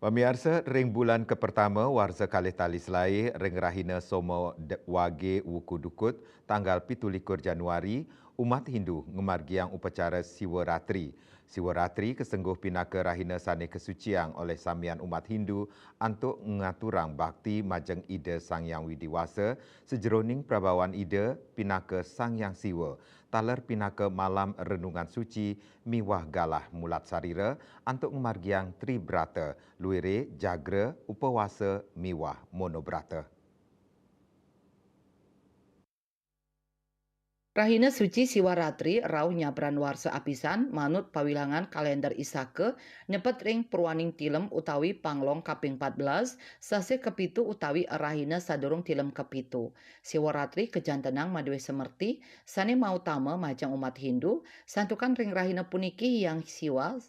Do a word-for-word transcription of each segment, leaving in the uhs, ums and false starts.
Pamiarsa, ring bulan kapertama warsa kalih tali selaé, ring rahina Soma De-, Wagé Wuku Dukut, tanggal pitu likur Januari, umat Hindu ngamargiang upacara Siwa Ratri. Siwa Ratri kasengguh pinaka rahina sané kasuciang olih samian umat Hindu antuk ngaturang bakti majeng Ida Sang Hyang Widi Wasa, sajeroning prabawan Ida pinaka Sang Hyang Siwa, taler pinaka malam renungan suci miwah galah mulat sarira antuk ngamargiang Tri Brata, luiré jagra, upawasa miwah mono brata. Rahina suci Siwa Ratri rauh nyabran warsa apisan manut pawilangan kalénder Isaka, nyepet ring purwaning tilem utawi panglong kaping empat belas, sasih kapitu utawi rahina sadurung tilem kapitu. Siwa Ratri kajantenang madué semerti sané mautama majeng umat Hindu, santukan ring rahina puniki Hyang Siwa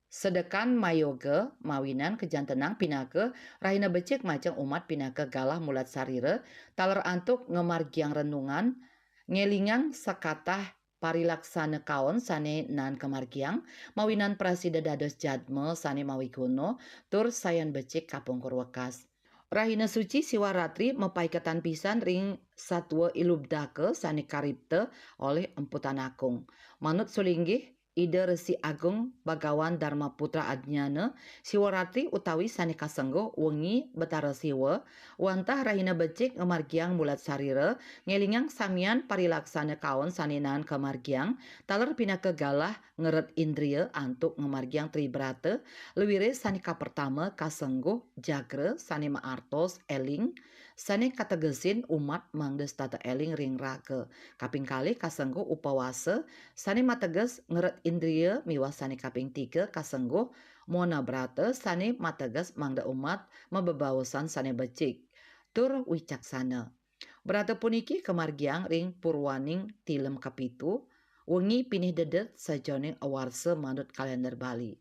sedekan mayoga mawinan kajantenang pinaka rahina becik majeng umat pinaka galah mulat sarira, taler antuk ngamargiang renungan, ngélingang sakatah parilaksana kaon sané naan kamargiang, mawinan prasida dados jadma sané mawiguna, tur sayan becik kapungkur wekas. Rahina suci Siwa Ratri mapaiketan pisan ring satua ilubdaka sané karipta olih Empu Tan Agung. Manut sulinggih Ida Resi Agung Bagawan Dharma Putra Adnyana, Siwa Ratri utawi sané kasengguh wengi Betara Siwa, wantah rahina becik ngamargiang mulat sarira, ngélingang samian parilaksana kaon sané naan kamargiang, taler pinaka galah ngeret indria antuk ngamargiang Tri Brata, luiré sané kapertama kasengguh jagra sané maartos éling, sané kategesin umat mangda setata éling ring raga. Kaping kalih kasengguh upawasa, sané mateges ngeret indria miwah sané kaping tiga kasengguh mona brata, sané mateges mangda umat mabebaosan sané becik tur wicaksana. Brata puniki kamargiang ring purwaning tilem kapitu, wengi pinih dedet sajeroning awarsa manut kalénder Bali.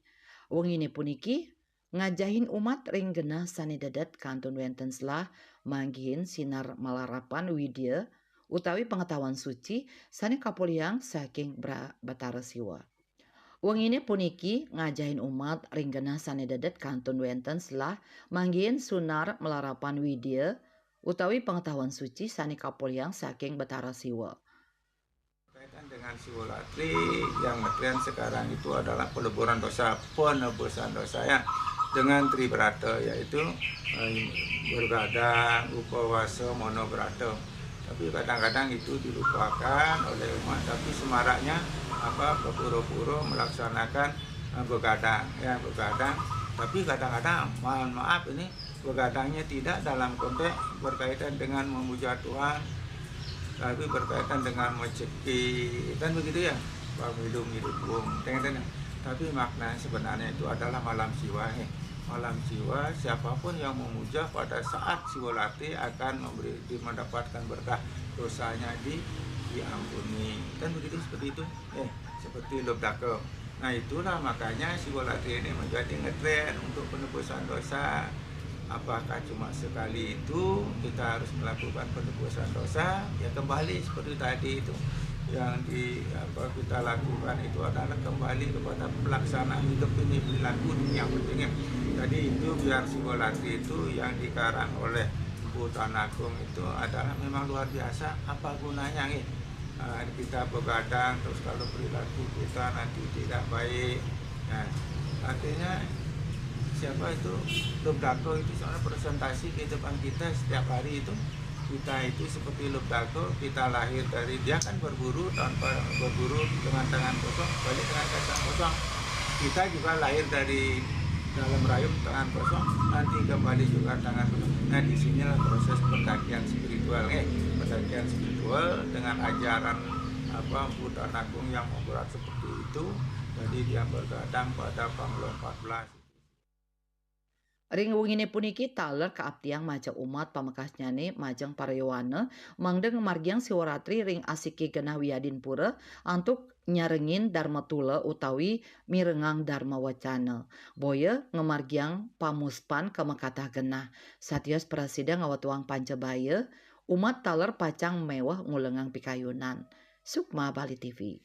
Wenginé puniki ngajahin umat ring genah sané dedet kantun wénten selah manggihin sinar malarapan widya utawi pengetahuan suci sané kapolihang saking Bra-, Batara Siwa. Wenginé puniki ngajahin umat ring genah sané dedet kantun wénten selah manggihin sunar malarapan widya utawi pengetahuan suci sané kapolihang saking Batara Siwa. Kaitan dengan Siwa Ratri, yang ngetren sekarang itu adalah peleburan dosa, penebusan dosa ya, dengan Tri Brata, yaitu, eh, bergadang, upawasa, mono brata. Tapi kadang-kadang itu dilupakan oleh umat, tapi semaraknya apa, berpura-pura melaksanakan, eh, begadang, ya, begadang. Tapi kadang-kadang, mohon maaf, ini begadangnya tidak dalam konteks berkaitan dengan memuja Tuhan, tapi berkaitan dengan mencekik, kan begitu ya, pamilu ngidup. Tapi makna sebenarnya itu adalah malam Siwa, eh. Malam Siwa, siapapun yang memuja pada saat Siwa Ratri akan memberi, mendapatkan berkah, dosanya di, diampuni. Kan begitu, seperti itu. Eh, seperti Lobdaka. Nah, itulah makanya Siwa Ratri ini menjadi ngetren untuk penebusan dosa. Apakah cuma sekali itu kita harus melakukan penebusan dosa? Ya, kembali seperti tadi itu, yang di, apa, kita lakukan itu adalah kembali kepada pelaksanaan hidup ini, perilaku yang pentingnya. Jadi itu biar Siwa Ratri itu yang dikarang oleh Empu Tan Agung itu adalah memang luar biasa. Apa gunanya, nggih? Ah, kita begadang, terus kalau perilaku kita nanti tidak baik. Nah, artinya siapa itu, Lobdaka itu sebenarnya presentasi kehidupan kita setiap hari itu. Kita itu seperti Lobdaka, kita lahir dari, dia kan berburu tanpa, berburu dengan tangan kosong, balik dengan tangan kosong. Kita juga lahir dari dalam rahim tangan kosong, nanti kembali juga tangan kosong. Nah, di sinilah proses pendakian spiritual, eh, pendakian spiritual dengan ajaran apa, Empu Tan Agung yang memberat seperti itu. Jadi dia bergadang pada Panglong empat belas. Ring wenginé puniki taler kaaptiang majeng umat pamekasnyané majeng para yowana mangda ngamargiang Siwa Ratri ring asiki genah wiadin pura antuk nyarengin darma tula utawi mirengang darma wacana. Boya ngamargiang pamuspan ka makatah genah. Satios prasida ngawetuang panca baya, umat taler pacang méweh ngulengang pikayunan. Sukma Bali T V.